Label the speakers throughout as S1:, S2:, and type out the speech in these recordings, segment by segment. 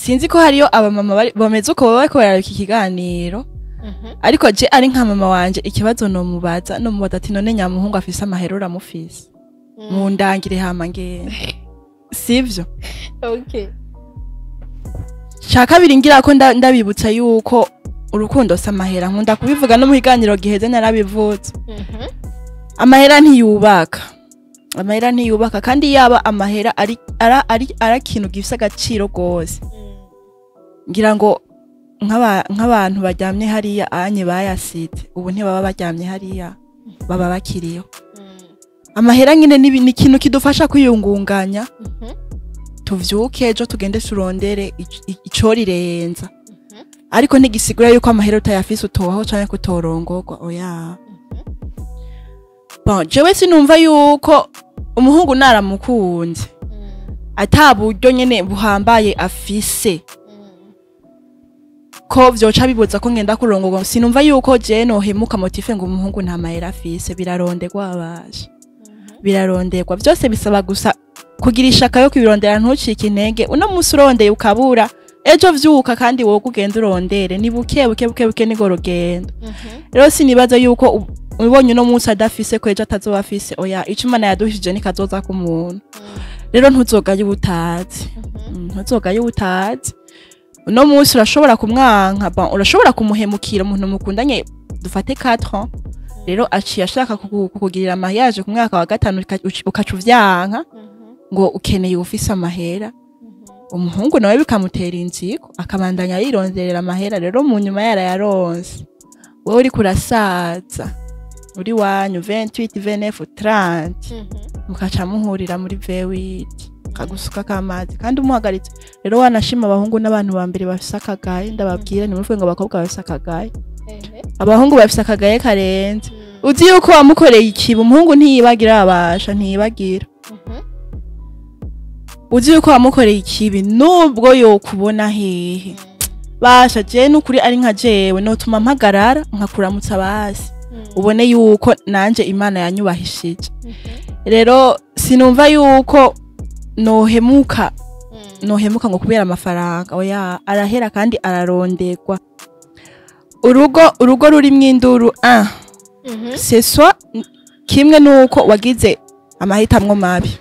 S1: Sinzi ko hariyo abamama bameze uko baba bariko bararaba iki kiganiro, ariko je ari nka mama wanje, ikibazo nomubaza ati: "None nyamuhungu afise amahera uramufise? Mundangire hama ngende." Sivyo?
S2: Okay.
S1: Ca kabiri, ngira ko ndabibutsa yuko urukundo si amahera. Nkunda kubivuga, no mu kiganiro giheze narabivuze. Amahera ntiyubaka, amahera ntiyubaka. Kandi yaba amahera ari ikintu gifise agaciro gose, ngira ngo nk'abantu baryamye hariya anye bayasize ubu ntibaba baryamye hariya, baba bakiriho. Amahera nyine ni ikintu kidufasha kwiyungunganya, tuvyuke ejo tugende turondere icorirenza, ariko ntigisigura yuko amahera utayafise utobaho canke kutorongorwa, oya. Bon, jewe sinumva yuko umuhungu naramukunze ata buryo nyene buhambaye afise ko vyoca bibuza ko ngenda kurongorwa. Sinumva yuko je nohemuka motif ngo umuhungu nta mahera afise. Biraronderwa abasha, biraronderwa byose. Bisaba gusa kugira ishaka yo kubirondera, ntucike intege. Uno munsi urondeye ukabura, ejo vyuka kandi wowe ugenda urondere. Ni buke buke, buke buke, niko rugendo. Rero sinibaza yuko ubonye uno munsi adafise ko ejo atazoba afise, oya. Ico Imana yaduhishije nikazoza ku muntu. Rero ntuzogaye ubutazi. Ntuzogaye ubutazi. Uno munsi urashobora kumwanka, bon, urashobora kumuhemukira umuntu mukundanye, dufate 4 ans, rero aciye ashaka kukugirira mariage ku mwaka wa gatanu, ukaca uvyanka ngo ukeneye ufise amahera. Umuhungu nawe bikamutera inziko, akabandanya yironderera amahera. Rero mu nyuma yarayaronse, wowe uriko urasaza uri wanyu 28, 29, 30, mukaca muhurira muri V8 kagusuka k'amazi kandi umuhagaritse. Rero wanashima, abahungu n'abantu ba mbere bafise akagaye. Ndababwira, ntimuvuge ngo abakobwa bafise akagaye, abahungu bafise akagaye karenze. Uzi yuko wamukoreye ikibi, umuhungu ntiyibagira, abasha ntiyibagira. Uzi yuko wamukoreye ikibi, nubwo yokubona hehe, basha je nukuri ari nka jewe notuma mpagarara nkakuramutsa, basi ubone yuko nanje Imana yanyubahishije. Rero sinumva yuko nohemuka ngo kubera amafaranga, oya. Arahera kandi araronderwa. Urugo rurimwo induru, ah, c'est soit kimwe nuko wagize amahitamwo mabi,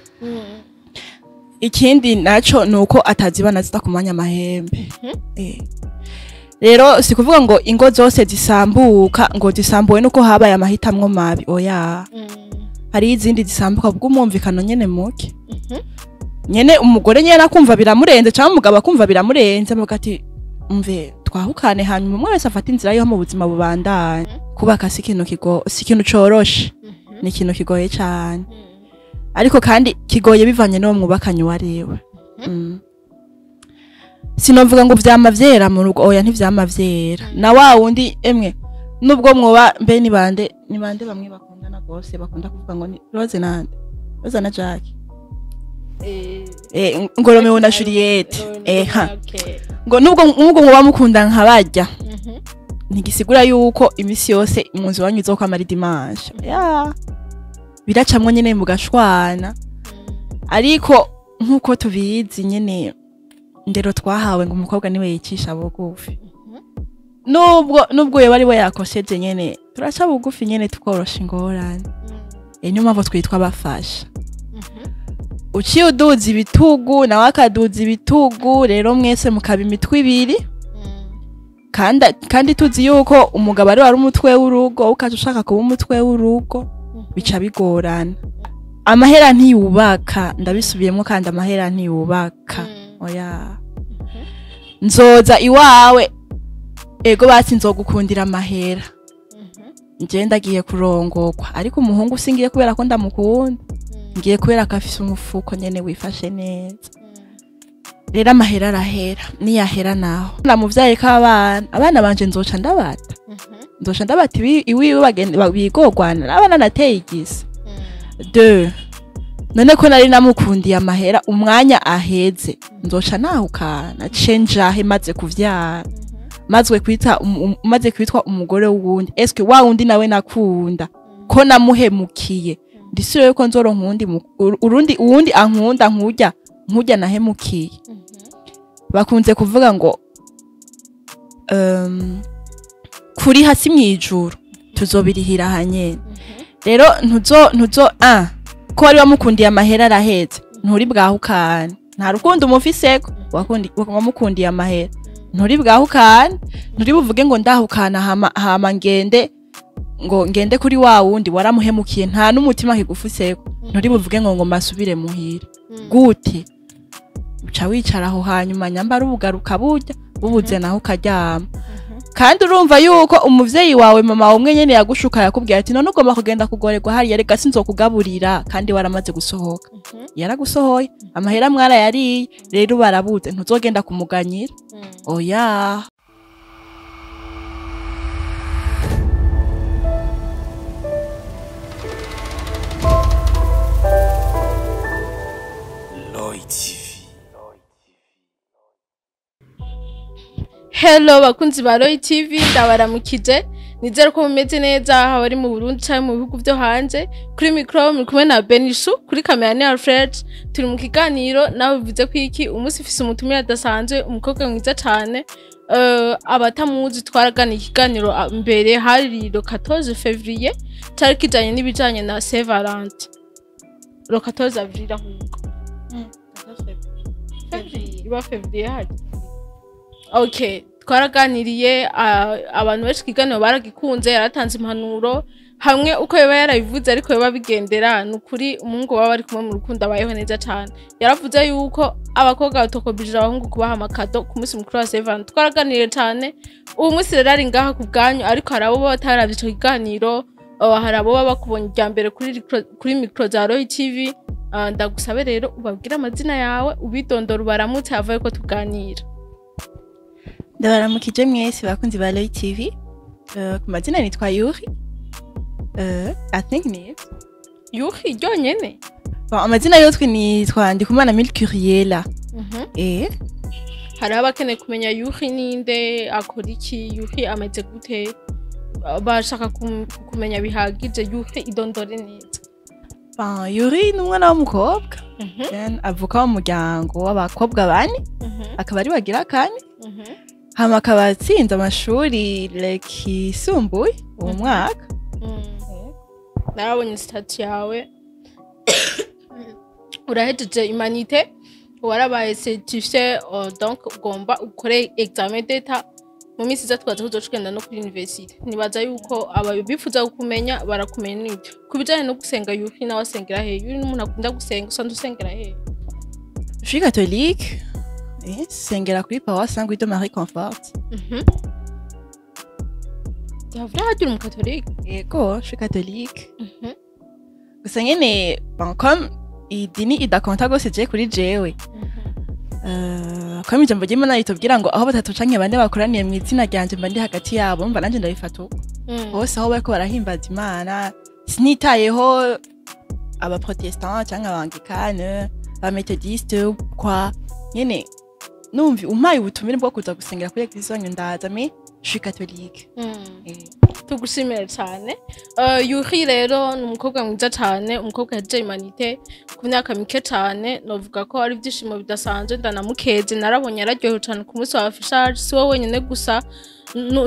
S1: ikindi naco nuko atazibana zitakumanya amahembe. Rero si kuvuga ngo ingo zose zisambuka ngo zisambuwe nuko habaye amahitamwo mabi, oya. Hari izindi zisambuka bw'umwumvikano nyene muke nyene, umugore nyene akumva biramurenze cyangwa umugabo akumva biramurenze, avuga ati: "Umve, twahukane," hanyuma umwe wese afata inzira yo mu buzima bubandanye. Kubaka si ikintu coroshe, ni ikintu kigoye cyane, ariko kandi kigoye bivanye n'uwo mwubakanye uwo ariwe. Sinovuga ngo vyama vyera mu rugo, oya, ntivyama vyera. Na wa wundi emwe nubwo mwoba mbe ni bande bamwe bakundana gose, bakunda kuvuga ngo ni Rose nande, Rose na Jack, ngo Romeo na Juliette, ha, ngo nubwo mwoba mukunda nka barya, ntigisigura yuko imisi yose mu nzu wanyu izokwama ari dimanche. Ya, biracamwo nyene mugashwana, ariko nkuko tubizi nyene, ndero twahawe ngo umukobwa niwe yicisha bugufi. Nubwo yoba ari we yakosheje nyene, turaca bugufi nyene, tukorosha ingorane. Niyo mpamvu twitwa abafasha. Uciye uduza ibitugu, nawe akaduza ibitugu, rero mwese mukaba imitwe ibiri. Kandi tuzi yuko umugabo ari wari umutwe w'urugo, ukaca ushaka kuba umutwe w'urugo, bica bigorana. Amahera ntiyubaka, ndabisubiyemo kandi, amahera ntiyubaka, oya. Nzoza iwawe, ego basi nzogukundira amahera, nje ndagiye kurongorwa, ariko umuhungu singiye kubera ko ndamukunda, ngiye kubera ko afise umufuko nyene wifashe neza. Rero amahera arahera, niyahera naho namuvyaye ko abana banje nzoca ndabata iwiwe bigogwana abana nateye igise de. None ko nari namukundiye amahera, umwanya aheze nzoca nahukana, cenjahe maze kuvyara, maze kwitwa umugore w'uwundi? Eske wa wundi nawe nakunda ko namuhemukiye, ndisire yuko nzoronka uwundi urundi uwundi ankunda nkurya nahemukiye? Bakunze kuvuga ngo kuri hasi mwijuru tuzobirihira hanyene. Rero ntuzo ko wari wamukundiye amahera araheze, nturi bwahukane. Nta rukundo umufiseko, wamukundiye amahera, nturi bwahukane, nturi buvuge ngo ndahukana hama ngende ngo ngende kuri wa wundi waramuhemukiye, nta n'umutima kigufuseko, nturi buvuge ngo masubire muhira. Gute uca wicara aho hanyuma nyambara ubugaruka burya bubuze naho ukaryama. Kandi urumva yuko umuvyeyi wawe mama umwe nyene yagushuka yakubwiye ati none ugomba kugenda kugorerwa hariya, rega sinzokugaburira, kandi waramaze gusohoka. Yaragusohoye, amahera mwarayariye, rero barabuze, ntuzogenda kumuganyira. Oya.
S2: Hello bakunzi ba Roy TV, ndabaramukije, nizere ko mumeze neza aho bari mu Burundi cyangwa mu bihugu byo hanze. Kuri micro muri kumwe na Benishu, kuri kamera ni Alfred. Turi mu kiganiro nawe bivuze ko iki umunsi ufise umutumire adasanzwe, umukobwa mwiza cyane. Abatamuzi twaragana ikiganiro mbere hari le 14 février, cyari kijanye n'ibijanye na Saint Valentin. Le 14 avril ahubwo. Février, iba février hari. Okay, twaraganiriye, abantu benshi kiganiro baragikunze, yaratanze impanuro hamwe uko yoba yarabivuze ariko yoba bigendera. Nukuri umuhungu baba bari kumwe mu rukundo abayeho neza cyane. Yaravuze yuko abakobwa batokobije abahungu kubaha amakado ku munsi mukuru wa Saint Valentin. Twaraganiriye cyane. Ubu munsi rero ari ngaha ku bwanyu, ariko hari abo bataravye ico kiganiro, hari abo baba bakubonye irya mbere kuri micro za Roy TV. Ndagusabe rero ubabwire amazina yawe, ubidondora, ubaramutse havaye ko tuganira.
S1: Ndabaramukije mwese bakunzi ba Roy TV. Ku mazina nitwa Yuri. I think ni
S2: Yuri ryonyene.
S1: Bon, amazina yotwe nitwa Ndikumana Milcuriela.
S2: Hari abakeneye kumenya Yuri ninde, akora iki, Yuri ameze gute, bashaka kumenya bihagije. Yuri idondore neza.
S1: Bon, Yuri ni umwana w'umukobwa. Avuka mu muryango w'abakobwa bane, akaba ari wagira kane. Hama akaba atsinze amashuri yisumbuye uwo mwaka.
S2: Narabonye statut yawe, urahejeje humanité, warabaye certifié, donc ugomba ukore examen d'état mu minsi iza, twaza kuzocugenda no kuri université. Nibaza yuko ababifuza kumenya barakumenya n'ibyo. Ku bijanye no gusenga, Yuri nawe asengera hehe? Yuri n'umuntu akunda gusenga, usanzwe usengera hehe?
S1: Je suis catholique. Sengera kuri paroisse Saint Guido Marie Confort.
S2: Davra uri umukatolike?
S1: Yego, je suis catholique. Gusa nyene, bon, comme idini idakonta gose je kuri jewe. Comme ijambo ry'Imana ritubwira ngo aho batatu canke bane bakoraniye mu izina ryanje mba ndi hagati yabo, mba nanje ndabifata uko. Bose aho bariko barahimbaza Imana, sinitayeho aba protestant canke abanglikane, aba méthodiste kwa nyene. Numvi umpaye ubutumire bwo kuza gusengera kuri église wanyu ndaza, mais je suis catholique.
S2: Tugushimire cyane. Yuri rero ni umukobwa mwiza cyane, umukobwa yaje humanité ku myaka mike cyane. Novuga ko ari ibyishimo bidasanzwe, ndanamukeze, narabonye araryohewe cyane ku munsi wa affichage. Si wowe wenyine gusa,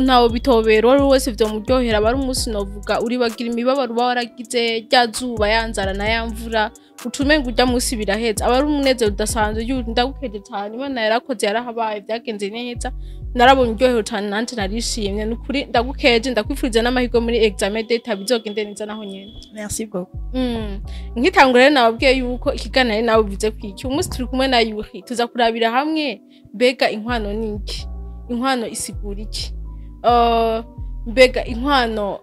S2: ntawe bitobera, uwo ari we wese vyomuryohera. Aba ari umunsi novuga uribagira imibabaro uba waragize, rya zuba, ya nzara na ya mvura, ucumenga urya munsi biraheze, aba ari umunezero udasanzwe. Yuri, ndagukeje cyane, Imana yarakoze, yarahabaye, byagenze neza, narabonye uryohewe cyane, nanje narishimye. Ni ukuri ndagukeje, ndakwifuriza n'amahirwe muri examen d'état, bizogende neza naho nyene.
S1: Merci beaucoup.
S2: Nkitangura rero nababwiye yuko ikiganiro nawe bivuze kwiki. Umunsi turi kumwe na Yuri, tuza kurabira hamwe mbega inkwano ni iki, inkwano isigura iki, mbega inkwano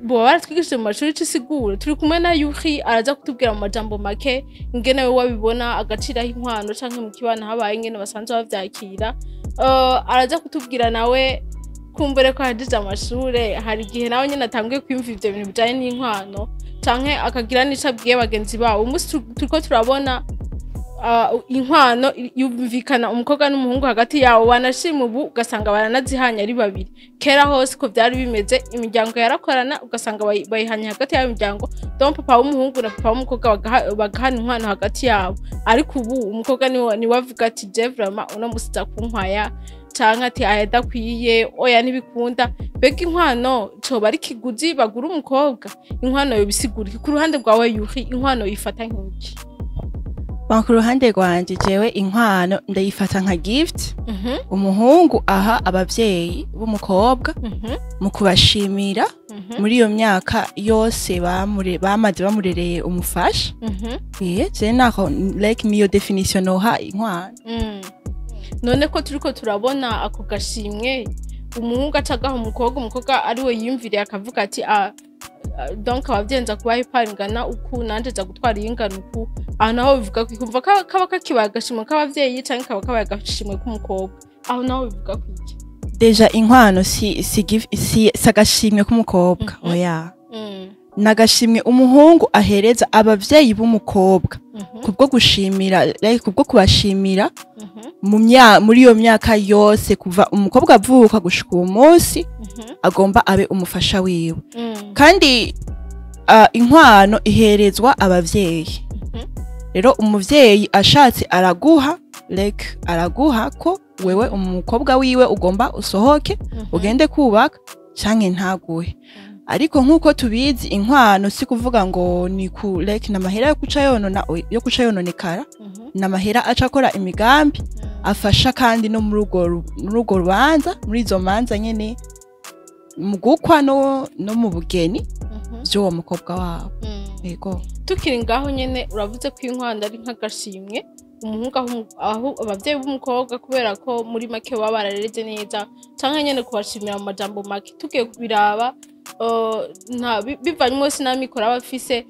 S2: boba baratwigishije mu mashuri ico isigura. Turi kumwe na Yuri, araza kutubwira mu majambo make ingene we wabibona agaciro inkwano, canke mu kibano habaye ingene basanzwe bavyakira. Araza kutubwira nawe kumbure ko yahejeje amashure, hari igihe nawe nyene atanguye kwiyumva ivyo bintu bijanye n'inkwano, canke akagira n'ico abwiye bagenzi babo. Umunsi turiko turabona Inkwano yumvikana umukobwa n'umuhungu hagati yabo, wanashima ubu ugasanga baranazihanye ari babiri. Kera hose ko byari bimeze, imiryango yarakorana, ugasanga bayihanye hagati y'ayo miryango, donc papa w'umuhungu na papa w'umukobwa bagahana inkwano hagati yabo. Ariko ubu umukobwa niwe avuga ati: "Je vraiment uno musi uza kunkwaya", canke ati: "Aya adakwiye, oya, ntibikunda." Mbega inkwano coba ari ikiguzi bagura umukobwa? Inkwano yobisigura iki ku ruhande rwawe, Yuri? Inkwano yifata nk'iki?
S1: Bon, ku ruhande rwanje, jewe inkwano ndayifata nka gift umuhungu aha abavyeyi b'umukobwa mu kubashimira muri iyo myaka yose bamaze bamurereye umufasha. Je naho like niyo définition noha inkwano.
S2: None ko turiko turabona ako gashimwe umuhungu aca agaha umukobwa, umukobwa ari we yiyumviriye akavuga ati: "Ah, ah, donc abavyeyi nza kubaha ipara ingana uku, nanje nza gutwara iyingana uku", aho naho bivuga ko kumva kaba kakibaye agashimwe k'abavyeyi canke kaba kabaye agashimwe k'umukobwa? Aho naho bivuga ko iki?
S1: Déjà inkwano si si agashimwe k'umukobwa, oya. N'agashimwe umuhungu ahereza abavyeyi b'umukobwa kubwo gushimira, like kubwo kubashimira muri iyo myaka yose kuva umukobwa avuka gushika uwo munsi agomba abe umufasha wiwe. Kandi inkwano iherezwa abavyeyi. Rero umuvyeyi ashatse araguha, like araguha ko wewe umukobwa wiwe ugomba usohoke ugende kubaka, canke ntaguhe. Ariko nk'uko tubizi, inkwano si kuvuga ngo ni ku like n'amahera yo kuca yonona, yo kuca yononekara. N'amahera aca akora imigambi afasha kandi no muri urwo rubanza, muri izo manza nyene, mu gukwa no mu bugeni vy'uwo mukobwa wabo. Yego.
S2: Tukiri ngaho nyene, uravuze ko inkwano ari nk'agashimwe umuhungu aho abavyeyi b'umukobwa, kubera ko muri make baba barareze neza, canke nyene kubashimira mu majambo make. Tugiye kubiraba, nta bivanye umwe wese n'amikoro aba afise,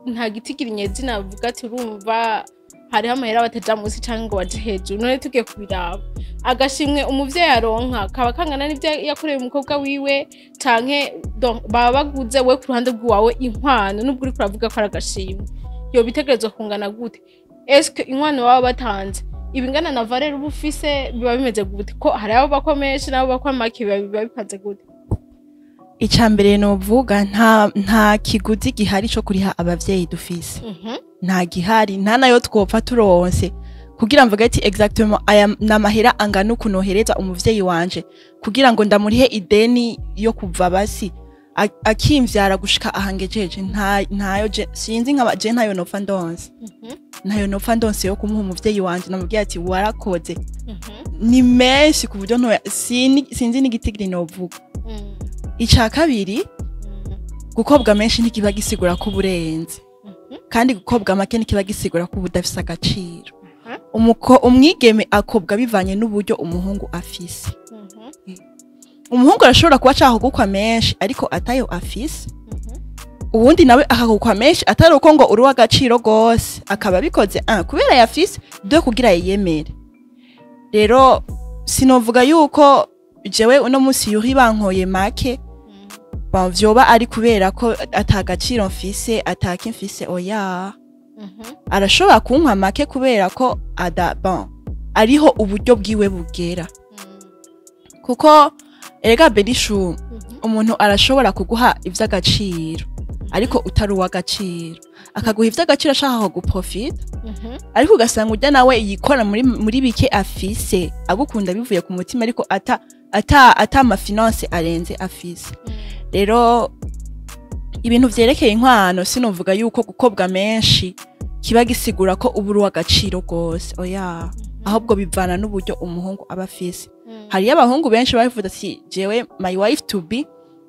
S2: nta gitigiri nyezina avuga ati urumva hariho amahera bataja munsi canke ngo baje hejuru. None tugiye kubiraba, agashimwe umuvyeyi aronka kaba kangana n'ivyo yakoreye umukobwa wiwe, canke donc baba baguze? We ku ruhande rw'iwawe, inkwano, nubwo uriko uravuga ko ari agashimwe, yoba itegerezwa kungana gute? Eske inkwano baba batanze ibingana na valeur uba ufise? Biba bimeze gute, ko hari abo bakwa menshi n'abo bakwa make? Biba bipanze gute?
S1: Ica mbere novuga, nta kiguzi gihari co kuriha abavyeyi dufise. Nta gihari, nta nayo twopfa turonse kugira mvuge ati exactement aya namahera angana uku nohereza umuvyeyi wanje kugira ngo ndamurihe ideni yo kuva basi akimvyara gushika ahangejeje. Nta ntayo je, sinzi nkaba je ntayo nopfa ndonse, ntayo nopfa ndonse yo kumuha umuvyeyi wanje namubwiye ati warakoze. Ni menshi ku buryo ntoya sinzi n'igitigiri novuga. Ica kabiri, gukobwa menshi ntikiba gisigura ko uburenze, kandi gukobwa make ntikiba gisigura ko ubudafise agaciro. Umwigeme akobwa bivanye n'uburyo umuhungu afise. Umuhungu arashobora kuba ashaka kugukwa menshi ariko atayo afise, uwundi nawe akagukwa menshi atari uko ngo uri uw'agaciro gose, akaba abikoze un kubera yafise, deux kugira yiyemere. Rero sinovuga yuko jewe uno munsi Yuri bankoye make, bon, vyoba ari kubera ko atagaciro mfise, ataki mfise, oya. Arashobora kunkwa make kubera ko ada bon ariho uburyo bwiwe bugera, kuko erega berishu umuntu arashobora kuguha ivy'agaciro ariko utari uw'agaciro, akaguha ivy'agaciro ashaka kuguprofita, ariko ugasanga urya nawe yikora muri bike afise, agukunda bivuye ku mutima, ariko ata ama finances arenze afise. Rero ibintu vyerekeye inkwano, sinovuga yuko gukobwa menshi kiba gisigura ko uba uri uw'agaciro rwose, oya. Ahubwo bivana n'uburyo umuhungu aba afise. Hariyo abahungu benshi babivuze ati: "Jewe my wife to be,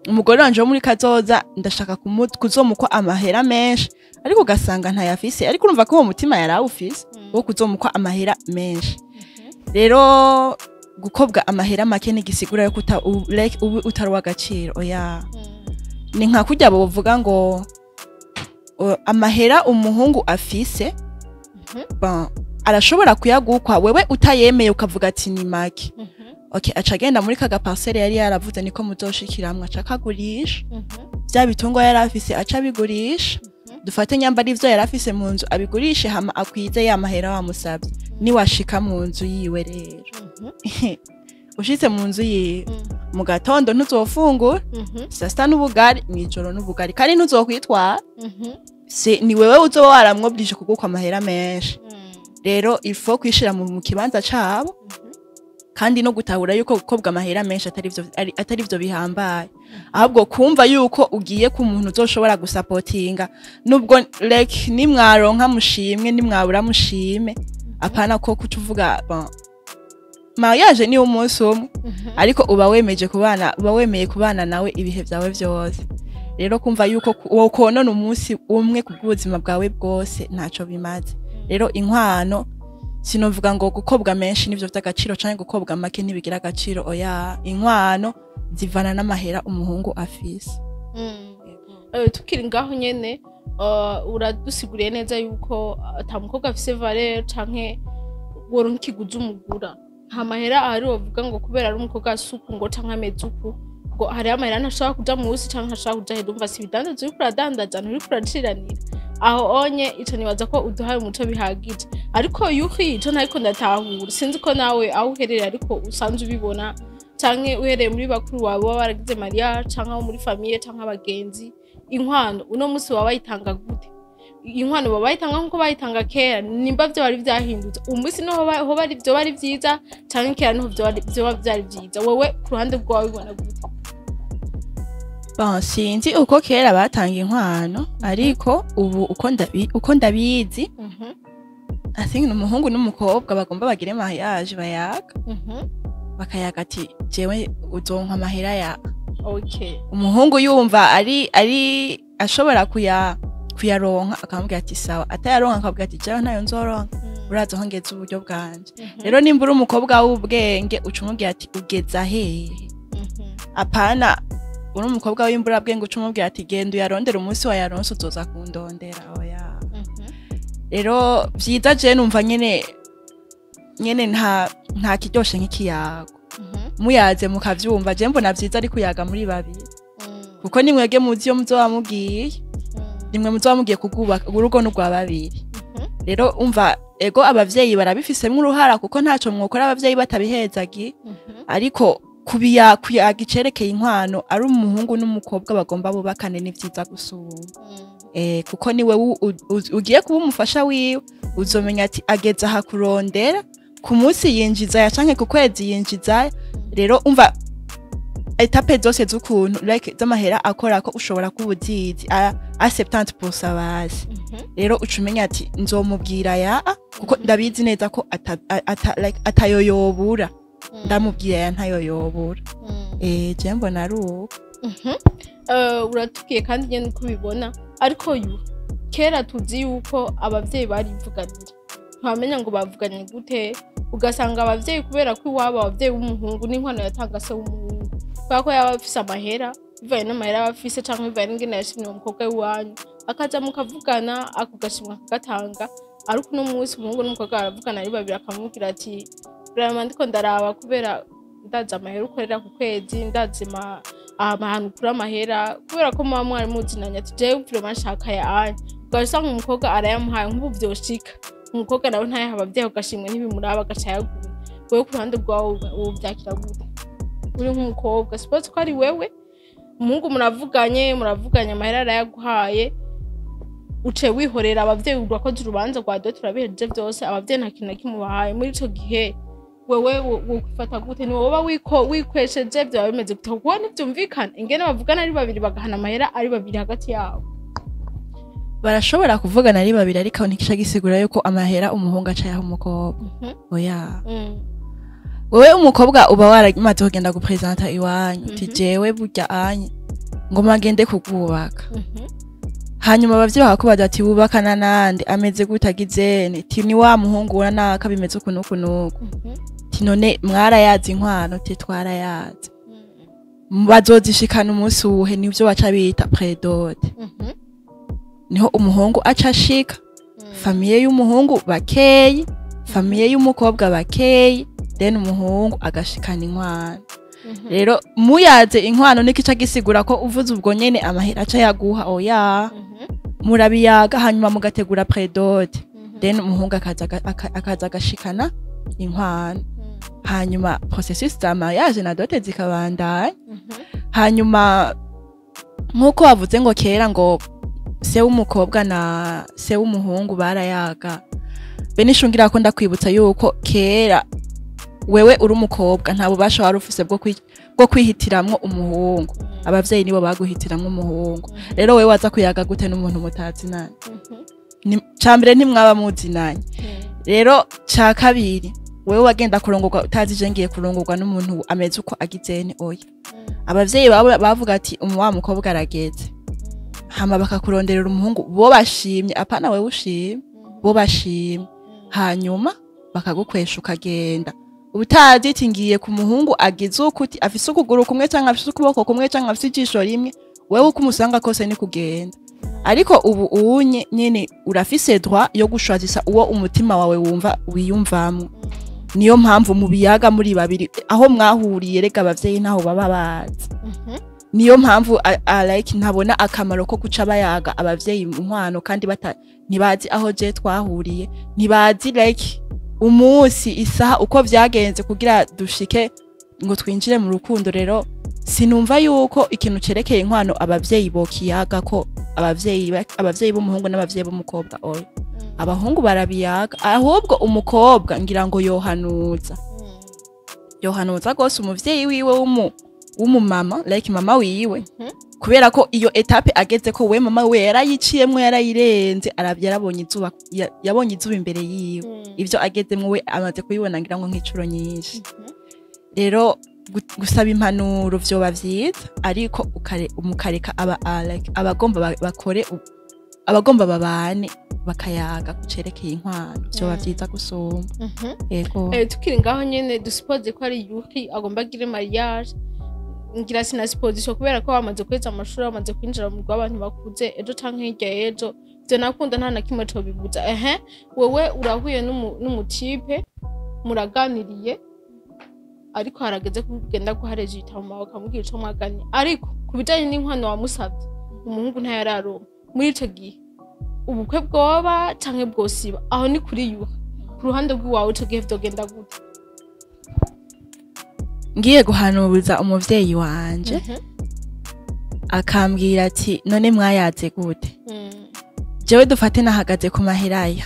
S1: umugore wanje wo muri kazoza, ndashaka kuzomukwa amahera menshi", ariko ugasanga ntayafise, ariko urumva ko uwo mutima yari awufise wo kuzomukwa amahera menshi. Rero gukobwa amahera make ntigisigura yuko like, uba utari uw'agaciro, oya. Ni nka kurya bovuga ngo amahera umuhungu afise, bon, arashobora kuyagukwa wewe utayemeye, ukavuga ati ni make. Okay, aca agenda muri kaga parcelle yari yaravuze niko muzoshikiramwe, aca akagurisha bya bitungwa yari afise, aca abigurisha. Dufate nyamba ari ivyo yari afise mu nzu, abigurishe, hama akwize ya mahera wamusavye. Niwashika mu nzu yiwe rero, ushitse mu nzu yiwe, mu gatondo ntuzofungura, saa sita n'ubugari, mw'ijoro n'ubugari, kandi ntuzokwitwara. Se ni wewe uzoba waramwoblige kugukwa amahera menshi. Rero il faut kwishira mu kibanza cabo, kandi no gutahura yuko gukobwa amahera menshi atari vyo bihambaye, ahubwo kumva yuko ugiye ku muntu uzoshobora gusapotinga, nubwo like nimwaronka mushimwe, nimwabura mushime. Apana ko kuca uvuga, bon, mariage ni umunsi umwe, ariko uba wemeje kubana, uba wemeye kubana nawe ibihe vyawe vyose. Rero kumva yuko wokonona umunsi umwe ku bw'ubuzima bwawe bwose, ntaco bimaze. Rero inkwano, sinovuga ngo gukobwa menshi nivyo vy'agaciro canke gukobwa make ntibigira agaciro, oya. Inkwano zivana n'amahera umuhungu afise.
S2: Tukiri ngaho nyene, uradusiguriye neza yuko ata mukobwa afise valeur canke woronka ikiguzi umugura. Nta mahera ahari wovuga ngo kubera ari umukobwa asuku ngo canke ameze uku, ngo hariho amahera ntashobora kuja musi canke ntashobora kuja hejuru. Umva, si ibidandaza uriko uradandaza, nturiko uraciranira aho onye. Ico nibaza ko uduhaye umuco bihagije. Ariko yuhi, ico ntariko ndatahura, sinzi ko nawe aho uherereye ariko usanzwe ubibona, canke uhereye muri bakuru wawe baba baragize mariage, canke abo muri famille, canke abagenzi, inkwano uno munsi baba bayitanga gute? Inkwano baba bayitanga nkuko bayitanga kera? Nimba vyo bari vyahindutse, umunsi niho hoba ari vyo bari vyiza, canke kera niho vyoba vyari vyiza? Wewe ku ruhande rwawe ubibona gute?
S1: Bon, sinzi uko kera batanga inkwano, ariko ubu uko ndabizi, I think ni umuhungu n'umukobwa bagomba bagire mariage bayaga, bakayaga ati: "Jewe uzonka amahera ya." Umuhungu yumva ari ashobora kuyaronka, akamubwira ati: "Sawa." Atayaronka, akabwira ati: "Jewe ntayo nzoronka, urazi aho ngeze uburyo bwanje." Rero nimba uri umukobwa w'ubwenge, uca umubwira ati: "Ugeza hehe?" Apana uri umukobwa w'imburabwenge uca umubwira ati: "Genda uyarondere, umunsi wayaronse uzoza kundondera." Oya. Rero vyiza, je numva nyene nta kiryoshe nk'ikiyago. Muyaze mukavyumva, je mbona vyiza ari kuyaga muri babiri, kuko nimwege muzi iyo muzoba mugiye, nimwe muzoba mugiye kugubaka urugo n'urwa babiri. Rero umva, ego, abavyeyi barabifisemwo uruhara, kuko ntaco mwokora abavyeyi batabihezagiye, ariko kuyaga icerekeye inkwano ari umuhungu n'umukobwa bagomba bubakane ni vyiza gusumba, kuko niwe ugiye kuba umufasha wiwe. Uzomenya ati ageze aha kurondera, ku munsi yinjiza ya canke ku kwezi yinjiza. Rero umva, étapes zose z'ukuntu like z'amahera akora ko ushobora kuba uzizi a 70% basi. Rero uca umenya ati nzomubwira ya kuko ndabizi neza ko like atayoyobura, ndamubwira ya ntayoyobura. Je mbona ari uko.
S2: Uratubwiye kandi nyene uko ubibona. Ariko yu kera tuzi yuko abavyeyi barivuganira, ntiwamenya ngo bavuganye gute. Ugasanga abavyeyi, kubera ko iwabo abavyeyi b'umuhungu n'inkwano yatanga se w'umuhungu, kubera ko yaba afise amahera, bivanye n'amahera aba afise canke bivanye n'ingene yashimye uwo mukobwa w'iwanyu, akaza mukavugana, ako gashimwe akagatanga. Ariko uno munsi umuhungu n'umukobwa baravugana ari babiri, akamubwira ati: "Vraiment, ndiko ndaraba, kubera ndazi amahera ukorera ku kwezi, ndazi ahantu ukura amahera," kubera ko muba mwari muzinanye, ati: "Jewe vraiment nshaka ya anya." Ugaca usanga umukobwa arayamuhaye. Nk'ubu vyoshika umukobwa nawe ntayaha abavyeyi, ugashimwe ntibimuraba, agaca ayagura. Wewe ku ruhande rwawe wovyakira gute uri nk'umukobwa? Suppose ko ari wewe, umuhungu muravuganye, amahera arayaguhaye, uce wihorera abavyeyi, urakoze urubanza rwa dot, urabihejeje vyose, abavyeyi nta kintu na kimwe ubahaye. Muri ico gihe wewe wokwifata gute? Ni wowe wikwesheje? Vyaba bimeze gute? Kuko ntivyumvikana ingene bavugana ari babiri, bagahana amahera ari babiri hagati yabo.
S1: Barashobora kuvugana ari babiri, ariko ntikica gisigura yuko amahera umuhungu aca yaha umukobwa. Oya. Wewe umukobwa uba waramaze kugenda gupresenta iwanyu uti: "Jewe burya anye ngoma ngende kugubaka." Hanyuma abavyeyi bakakubaza ati: "Wubakana nande? Ameze gute? Agizene?" Ti: "Ni wa muhungu wa naka, bimeze uku n'uku n'uku." Ti: "None mwarayazi inkwano?" Ti: "Twarayazi." "Bazozishikana umunsi wuhe?" Nivyo baca bita pré-dot. Niho umuhungu aca ashika, famille y'umuhungu bakeyi, famille y'umukobwa bakeyi, then umuhungu agashikana inkwano. Rero muyaze inkwano, nikica gisigura ko uvuze ubwo nyene amahera aca yaguha, oya. Murabiyaga, hanyuma mugategura pré-dot, then umuhungu akaza agashikana inkwano, hanyuma processus za mariage na dot zikabandanya. Hanyuma nk'uko bavuze ngo kera ngo se w'umukobwa na se w'umuhungu barayaga, bene ishungira ko ndakwibutsa yuko kera wewe uri umukobwa nta bubasha wari ufise bwo kwihitiramwo umuhungu. Abavyeyi nibo baguhitiramwo umuhungu. Rero wewe waza kuyaga gute n'umuntu mutazinanye? Ca mbere ntimwaba muzinanye. Rero ca kabiri, wewe wagenda kurongorwa utazi je ngiye kurongorwa n'umuntu ameze uko agizene. Oya, abavyeyi babo bavuga ati wa mukobwa arageze, hama bakakuronderera umuhungu bo bashimye, apana wewe ushimye, bo bashimye, hanyuma bakagukwesha ukagenda utazi iti ngiye ku muhungu agize uku, uti afise ukuguru kumwe canke afise ukuboko kumwe canke afise ijisho rimwe. Wewe uko umusanga kose ni kugenda. Ariko ubu unye nyene urafise droit yo gushwazisa uwo umutima wawe wumva wiyumvamwo. Niyo mpamvu mu biyaga muri babiri aho mwahuriye. Rega abavyeyi ntaho baba bazi. Niyo mpamvu like ntabona akamaro ko guca bayaga abavyeyi inkwano, kandi bata ntibazi aho je twahuriye, ntibazi like umunsi, isaha, uko vyagenze kugira dushike ngo twinjire mu rukundo. Rero sinumva yuko ikintu cerekeye inkwano abavyeyi bokiyaga ko abavyeyi b'umuhungu n'abavyeyi b'umukobwa. Oya, abahungu barabiyaga. Ahubwo umukobwa ngira ngo yohanuza gose umuvyeyi wiwe w'umumama, like mama wiwe, kubera ko iyo étape ageze ko we mama we yarayiciyemwo, yarayirenze, aravye, yarabonye izuba, yabonye izuba imbere yiwe. Ivyo agezemwo we amaze kubibona ngira ngo nk'icuro nyinshi. Rero gusaba impanuro vyoba vyiza, ariko mukareka aba like abagomba bakore abagomba babane bakayaga kucerekeye inkwano, vyoba vyiza gusumba. Yego.
S2: Tukiri ngaho nyene, dusuppose ko ari Yuki agomba agire mariage. Ngira sina supposition, kubera ko bamaze kweza amashuri, bamaze kwinjira mu rw'abantu bakuze, ejo canke hirya y'ejo ivyo nakunda nta na kimwe cobibuza. Ehe, wewe urahuye n'umutipe, muraganiriye, ariko harageze kugenda guhareje ibitabo mawe ukamubwira ico mwaganiye, ariko ku bijanye n'inkwano wamusavye umuhungu ntayararonka. Muri ico gihe ubukwe bwoba canke bwosiba? Aho ni kuri Yuha. Ku ruhande rw'iwawe ico gihe vyogenda gute?
S1: Ngiye guhanuza umuvyeyi wanje, akambwira ati none mwayaze gute? Jewe dufate nahagaze ku maheraya,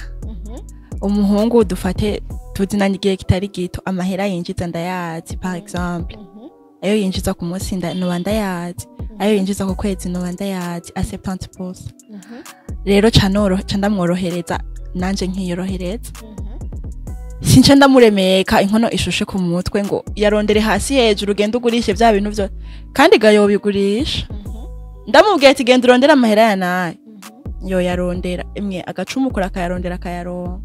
S1: umuhungu dufate tuzinanye igihe kitari gito, amahera yinjiza ndayazi, par exemple ayo yinjiza ku munsi noba ndayazi, ayo yinjiza ku kwezi noba ndayazi a 70%. Rero ca ndamworohereza nanje nkiyorohereza, sinca ndamuremeka inkono ishushe ku mutwe ngo yarondere hasi hejuru, ugende ugurishe vya bintu vyo, kandi ga yobigurisha. Ndamubwiye ati genda urondere amahera ya nayo, yo yarondera imwe agacumukura akayarondera akayaronka.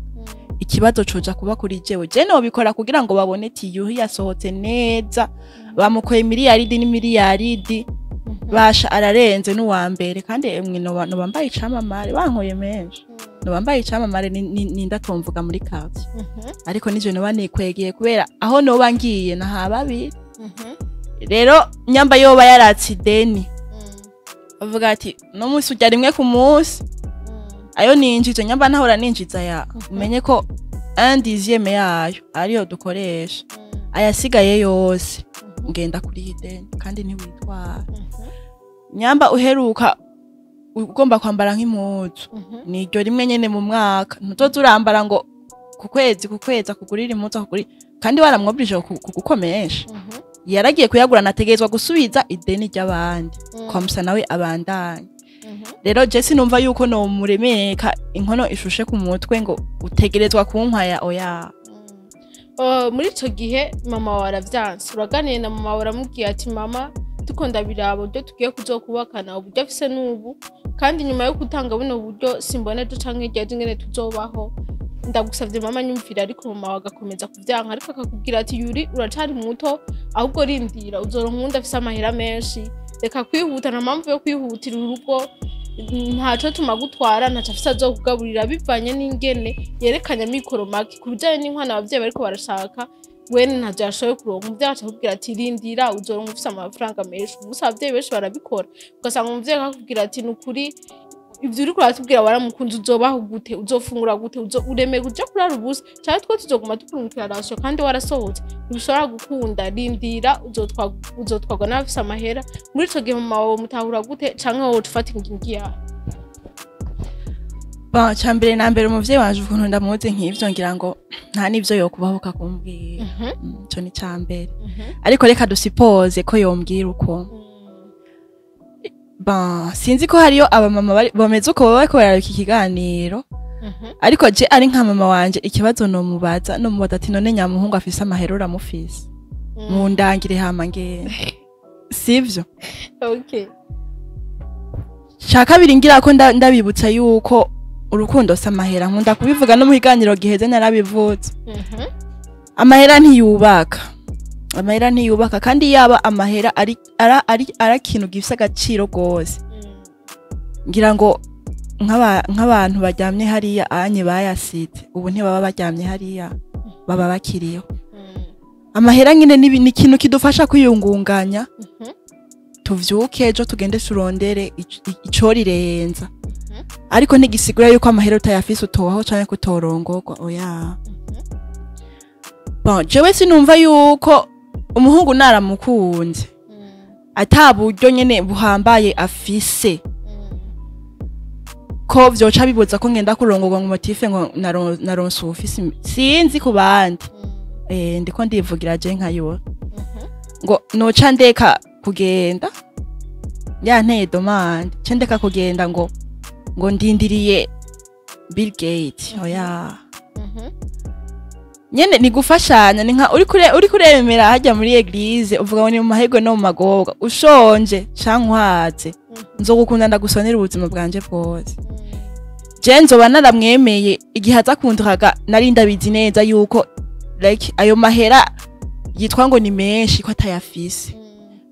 S1: Ikibazo coja kuba kuri jewe. Je nobikora kugira ngo babone ati Yuhi yasohotse neza, bamukoye miliyaridi n'imiliyaridi, basha ararenze n'uwa mbere. Kandi emwe noba mbaye icamamare, bankoye menshi noba mbaye icamamare, nindatomvuga muri quartier. Ariko nije noba nikwegeye, kubera aho noba ngiye naha babiri. Rero nyamba yoba yaratse ideni, bavuga ati no munsi urya rimwe ku munsi, ayo ninjije nyamba ntahora ninjiza ya, umenye ko un dixième yayo ariyo dukoresha, ayasigaye yose ngenda kuri ideni, kandi ntiwitwara. Nyamba uheruka ugomba kwambara nk'impuzu, niryo rimwe nyene mu mwaka, ntuzoza urambara ngo ku kwezi akugurira impuzu, akugurira, kandi waramwobrije kugukomesha. Yaragiye kuyagura, nategerezwa gusubiza ideni ry'abandi kwamusa nawe abandanye. Rero je sinumva yuko nomuremeka inkono ishushe ku mutwe ngo utegerezwa kunkwaya, oya.
S2: Muri ico gihe mama wawe aravyanse, uraganiye na mama wawe, uramubwiye ati mama, tuko ndabiraba uburyo tugiye kuzokubakana, uburyo afise n'ubu, kandi nyuma yo gutanga buno buryo simbona ejo canke hirya y'ejo ingene tuzobaho, ndagusavye mama nyumvira. Ariko mama wawe agakomeza kuvyanka, ariko akakubwira ati Yuri uracari muto, ahubwo rindira uzoronka uwundi afise amahera menshi, reka kwihuta, nta mpamvu yo kwihutira urugo, ntaco tumagutwara, ntaco afise azokugaburira, bivanye n'ingene yerekanye amikoro make. Ku bijanye n'inkwano abavyeyi bariko barashaka, wene ntavyo yashoboye kuronka, umuvyeyi aca akubwira ati rindira uzoronka ufise amafaranga menshi. Gusa abavyeyi benshi barabikora, ugasanga umuvyeyi akakubwira ati ni ukuri. Ivyo uriko uratubwira, waramukunze, uzobaho gute? Uzofungura gute? Uremeye uja kurara ubusa, canke twe tuzoguma tukurungikira ration kandi warasohotse? Ntibishobora gukunda. Rindira, uzotwagwa n'abafise amahera. Muri ico gihe mama wawe mutahura gute, canke wowe ufata ingingo yawe?
S1: Bon, ca mbere na mbere, umuvyeyi wanje ukuntu ndamuzi nk'ivyo, ngira ngo nta n'ivyo yokubahuka kumbwira. Ico ni ca mbere. Ariko reka dusipoze ko yombwira uko. Bon, sinzi ko hariyo abamama bameze uko baba bariko bararaba iki kiganiro, ariko je ari nka mama wanje, ikibazo nomubaza ati: "None nyamuhungu afise amahera uramufise? Mundangire hama ngende." Sivyo?
S2: Okay.
S1: Ca kabiri, ngira ko ndabibutsa yuko urukundo si amahera. Nkunda kubivuga, no mu kiganiro giheze narabivuze. Amahera ntiyubaka, amahera ntiyubaka. Kandi yaba amahera ari ikintu gifise agaciro gose, ngira ngo nk'abantu baryamye hariya anye bayasize ubu ntibaba baryamye hariya, baba bakiriho. Amahera nyine ni ikintu kidufasha kwiyungunganya, tuvyuke ejo tugende turondere icorirenza, ariko ntigisigura yuko amahera utayafise utobaho canke kutorongorwa, oya. Bon, jewe sinumva yuko umuhungu naramukunze ata buryo nyene buhambaye afise ko vyoca bibuza ko ngenda kurongorwa ngo motif ngo naronse uwufise sinzi ku bandi. Ndiko ndivugira je nka yo ngo noca ndeka kugenda yanteye demande, ce ndeka kugenda ngo ndindiriye Bill Gates, oya. Nyene ni gufashanya, ni nka uri kuremera hajya muri église, uvuga ngo ni mu mahirwe no mu magorwa, ushonje canke uhaze, nzogukunda ndagusonera ubuzima bwanje bwose. Je nzoba naramwemeye igihe aza kunduraga nari ndabizi neza yuko like ayo mahera yitwa ngo ni menshi ko atayafise.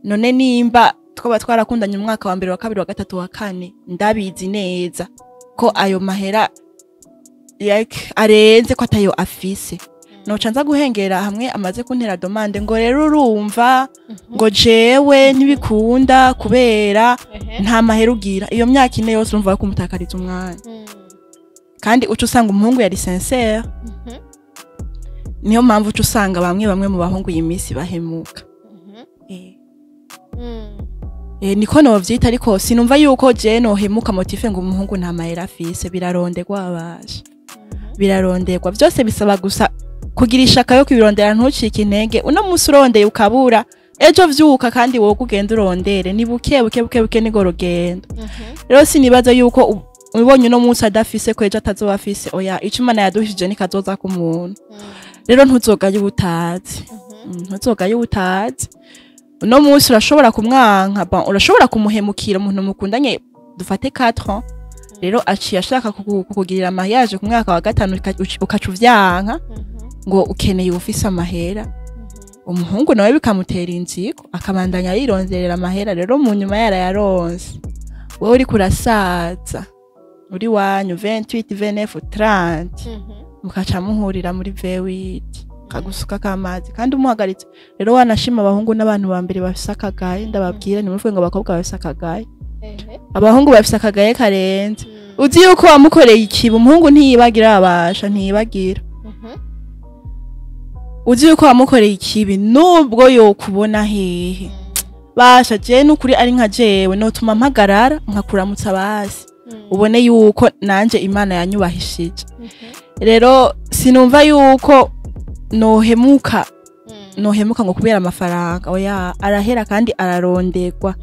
S1: None nimba twaba twarakundanye umwaka wa mbere, wa kabiri, wa gatatu, wa kane, ndabizi neza ko ayo mahera like arenze ko atayo afise, noca nza guhengera hamwe amaze kuntera demande ngo rero urumva ngo jewe ntibikunda kubera nta mahera ugira? Iyo myaka 4 yose urumva kumutakariza umwanya, kandi uca usanga umuhungu yari sincère. Niyo mpamvu uca usanga bamwe bamwe mu bahungu iyi minsi bahemuka. Niko novyita, ariko sinumva yuko je nohemuka motif ngo umuhungu nta mahera afise. Biraronderwa abasha, biraronderwa byose. Bisaba gusa kugira ishaka yo kubirondera, ntucike intege. Uno munsi urondeye ukabura, ejo vyuka kandi wowe ugenda urondere. Ni buke buke buke buke, niko rugendo. Rero sinibaza yuko ubonye uno munsi adafise ko ejo atazoba afise, oya. Ico Imana yaduhishije nikazoza ku muntu. Rero ntuzogaye ubutazi. Ntuzogaye ubutazi. Uno munsi urashobora kumwanka, bon, urashobora kumuhemukira umuntu mukundanye dufate 4 ans, rero aciye ashaka kukugirira mariage ku mwaka wa gatanu, ukaca uvyanka ngo ukeneye ufise amahera. Umuhungu nawe bikamutera inziko, akabandanya yironderera amahera. Rero mu nyuma yarayaronse, wowe uriko urasaza uri wanyu 28, 29, 30, mukaca muhurira muri V8 kagusuka k'amazi kandi umuhagaritse. Rero wanashima abahungu n'abantu ba mbere bafise akagaye. Ndababwira, ntimuvuge ngo abakobwa bafise akagaye, abahungu bafise akagaye karenze. Uzi yuko wamukoreye ikibi, umuhungu ntiyibagira, abasha ntiyibagira. Uzi yuko wamukoreye ikibi, nubwo yokubona hehe, basha je nukuri ari nka jewe notuma mpagarara nkakuramutsa basi, ubone yuko nanje Imana yanyubahishije. Rero sinumva yuko nohemuka ngo kubera amafaranga, oya, arahera kandi araronderwa.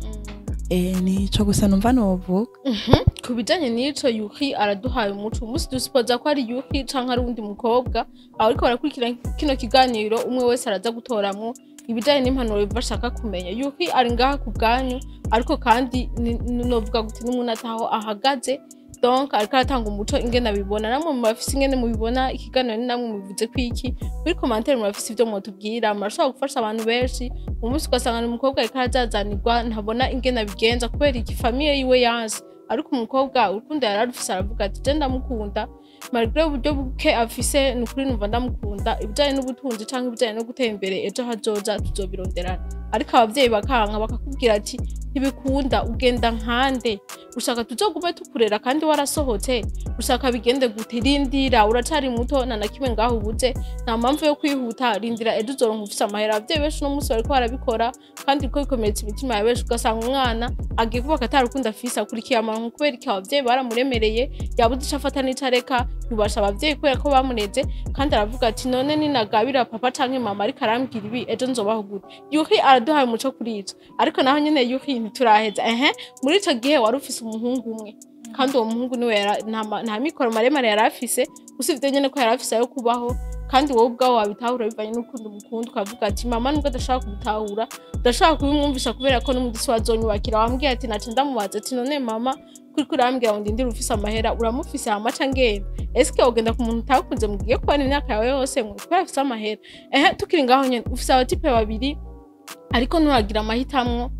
S1: Nico gusa numva novuga.
S2: Ku bijanye n'ico, Yuhi araduhaye umuco. Umunsi dusipoza ko ari Yuhi canke ari uwundi mukobwa aho ariko barakurikira kino kiganiro, umwe wese araza gutoramwo ibijanye n'impanuro biva ashaka kumenya. Yuhi ari ngaha ku bwanyu, ariko kandi novuga guti n'umuntu ataho ahagaze, donc ariko aratanga umuco ingene abibona. Namwe mubafise ingene mubibona ikiganiro, ni namwe mubivuze kwiki muri commentaire. Murafise ivyo mwotubwira, murashobora gufasha abantu benshi. Umunsi ugasanga ni umukobwa ariko arazazanirwa, ntabona ingene abigenza kubera iki famille yiwe yanse, ariko umukobwa urukundo yararufise, aravuga ati: "Je ndamukunda malgré uburyo buke afise, ni ukuri numva ndamukunda. Ibijanye n'ubutunzi canke ibijanye no gutera imbere ejo hazoza tuzobironderana." Ariko abavyeyi bakanka, bakakubwira ati ntibikunda, ugenda nkande, ushaka tuzogume tukurera kandi warasohotse, ushaka bigende gute? Rindira, uracari muto, nta na kimwe ngaho ubuze, nta mpamvu yo kwihuta, rindira ejo uzoronka ufise amahera. Abavyeyi benshi uno munsi bariko barabikora kandi ko bikomeretsa imitima ya benshi, ugasanga umwana agiye kubaka atarukundo afise, akurikiye amaronko kubera iki? Abavyeyi baramuremereye, yabuze ico afata n'ico areka, yubasha abavyeyi kubera ko bamureze, kandi aravuga ati none ninagabira papa canke mama ariko arambwira ibi, ejo nzobaho gute? Yuhi araduhaye umuco kuri ico, ariko naho nyene Yuhi ntituraheza. Ehe, muri ico gihe wari ufise umuhungu umwe, kandi uwo muhungu niwe nta mikoro maremare yari afise, usibye nyene ko yari afise ayo kubaho. Kandi wowe ubwawe wabitahura bivanye n'ukuntu umukunda, ukavuga ati mama nubwo adashaka kubitahura, ndashaka kubimwumvisha kubera ko n'umudisi wazonyubakira. Wambwiye ati naca ndamubaza ati none mama, kuriko urambwira ngo ndindire ufise amahera, uramufise hama ca ngenda? Eske ugenda ku muntu utakunze mugiye kubana imyaka yawe yose ngo kubera afise amahera? Ehe, tukiri ngaho nyene, ufise aba types babiri, ariko ntiwagira amahitamwo,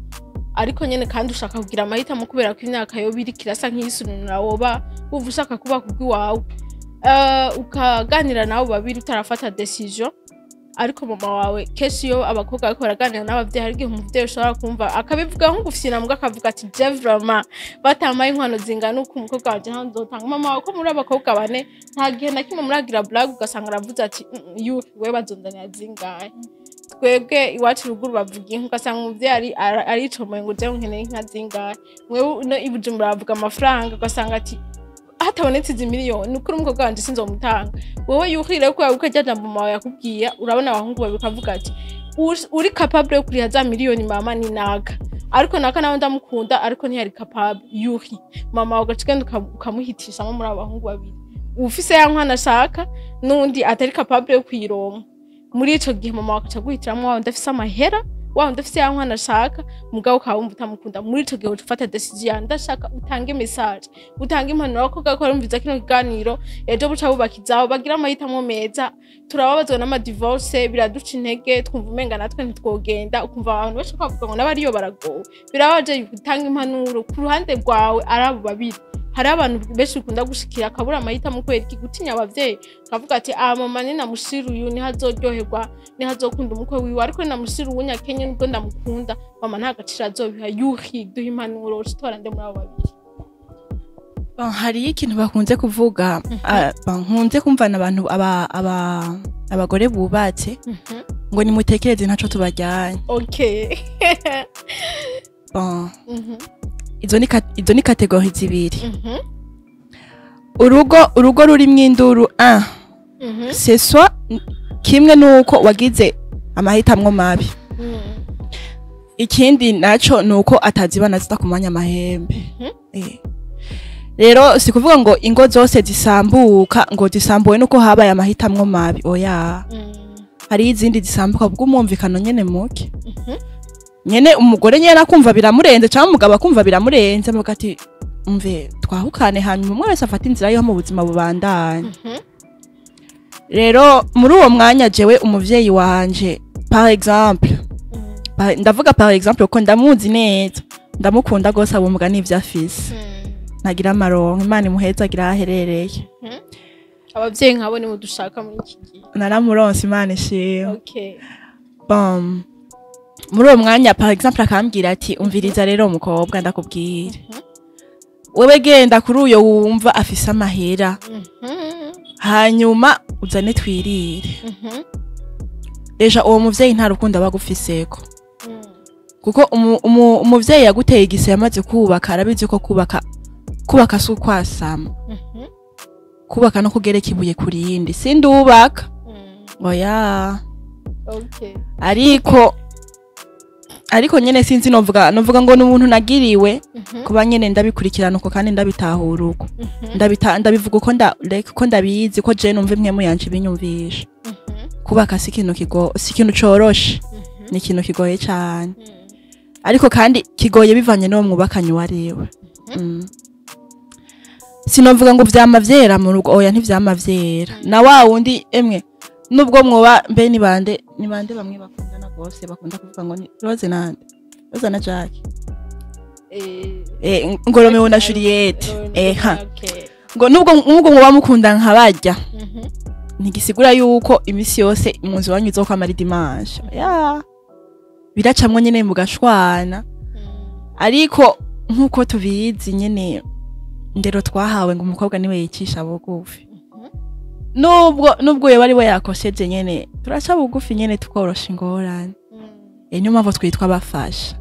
S2: ariko nyene kandi ushaka kugira amahitamo kubera ko imyaka yo biri kirasa nk'iyisununura, woba wumva ushaka kuba kubw'iwawe. Ukaganira nabo babiri utarafata décision, ariko mama wawe, kenshi iyo abakobwa bariko baraganira n'abavyeyi, hari igihe umuvyeyi ushobora kumva akabivuga nk'ugufyina mbwa, akavuga ati je vraiment batamaye inkwano zingana uku, umukobwa wanje ntaho nzotanga. Mama wawe, ko muri abakobwa bane nta gihe na kimwe muragira blague, ugasanga aravuze ati "Mm, yuhi we bazondanira zingahe?" Twebwe iwacu ruguru bavuga inka, ugasanga umuvyeyi aricomoye ngo jewe nkeneye inka zingahe. Mwewe no i Bujumbura bavuga amafaranga, ugasanga ati hatabonetse izi miliyoni, ukuri umukobwa wanje sinzomutanga. Wowe yuhire ko yawe ukarya jambo mama wawe yakubwiye, urabona abahungu babiri, ukavuga ati uri capable yo kuriha za miliyoni mama ni naga, ariko naka nawe ndamukunda, ariko ntiyari capable. Yuhi, mama wawe ugaca ugenda ukamuhitishamo muri abo bahungu babiri, ufise ya nkwana ashaka n'undi atari capable yo kuyironka. Muri ico gihe mama wawe agaca aguhitiramwo wawe ndafise amahera, wa wundi afise ya nkwana ashaka, mugabo ukaba wumva utamukunda. Muri ico gihe uca ufata décision yawe. Ndashaka utange message, utange impanuro abakobwa ko barumviza kino kiganiro, ejo buca bubaka izabo, bagira amahitamo meza. Turababazwa n'ama divorce, biraduca intege, twumva umenga natwe ntitwogenda, ukumva abantu benshi bavuga ngo n'abariyo baragowe. Birababaje. Gutanga impanuro ku ruhande rwawe ari abo babiri, hari abantu benshi bikunda gushikira akabura amahitamo kubera iki? Gutinya abavyeyi, akavuga ati ah mama ninamushira uyu niho azoryoherwa, niho azokunda umukwe wiwe, ariko ninamushira uwu nyakenye nubwo ndamukunda, mama nta gaciro azobiha. Yuhi, duha impanuro, ucitora nde muri abo babiri?
S1: Bon, hariyo ikintu bakunze kuvuga, bon, nkunze kumvana abantu abagore bubatse ngo nimutekereze ntaco tubajyanye. Bon, izo ni catégories zibiri. Urugo rurimwo induru, c'est soit kimwe nuko wagize amahitamwo mabi, ikindi naco nuko atazibana zita kumanya amahembe. Rero si kuvuga ngo ingo zose zisambuka ngo zisambuwe nuko habaye amahitamwo mabi, oya. Hari izindi zisambuka bw'umwumvikano nyene muke, nyene umugore nyene akumva biramurenze cyangwa umugabo akumva biramurenze, avuga ati umve twahukane, hanyuma umwe wese afata inzira yo mu buzima bubandanye. Rero muri uwo mwanya jewe umuvyeyi wanje, par exemple, ndavuga par exemple kuko ndamuzi neza, ndamukunda gose, abumva n'ivyo afise, ntagira amaronko, Imana imuheza agira aho aherereye.
S2: Abavyeyi nkabo nibo dushaka muri iki gihe.
S1: Naramuronse, Imana ishimwe. Bon, muri uwo mwanya par exemple akambwira ati umviriza rero umukobwa, ndakubwira, wewe genda kuri uyo wumva afise amahera, hanyuma uzane twirire. Déjà uwo muvyeyi nta rukundo aba agufiseko, kuko umuvyeyi yaguteye igise yamaze kubaka, arabizi ko kubaka si ukwasama, kubaka no kugereka ibuye ku rindi. Sindubaka, oya. Ariko nyene sinzi, novuga ngo ni ubuntu nagiriwe kuba nyene ndabikurikirana uko kandi ndabitahura uko. Ndabivuga uko like uko ndabizi ko je numva imwe yanje ibinyumvisha. Kubaka si ikintu coroshe, ni ikintu kigoye cane, ariko kandi kigoye bivanye n'uwo mwubakanye uwo ariwe. Sinovuga ngo vyama vyera mu rugo, oya, ntivyama vyera. Na wa wundi emwe nubwo mwoba mbe ni bande bamwe bakundana gose, bakunda kuvuga ngo ni Rose nande, Rose na Jack, ngo Romeo na Juliette, ha ngo nubwo mwoba mukunda nka barya, ntigisigura yuko imisi yose mu nzu wanyu izokwama ari dimanche ya. Biracamwo nyene mugashwana, ariko nkuko tubizi nyene, ndero twahawe ngo umukobwa niwe yicisha bugufi. Nubwo yoba ari we yakosheje nyene, turaca bugufi nyene, tukorosha ingorane. Niyo mpamvu twitwa abafasha.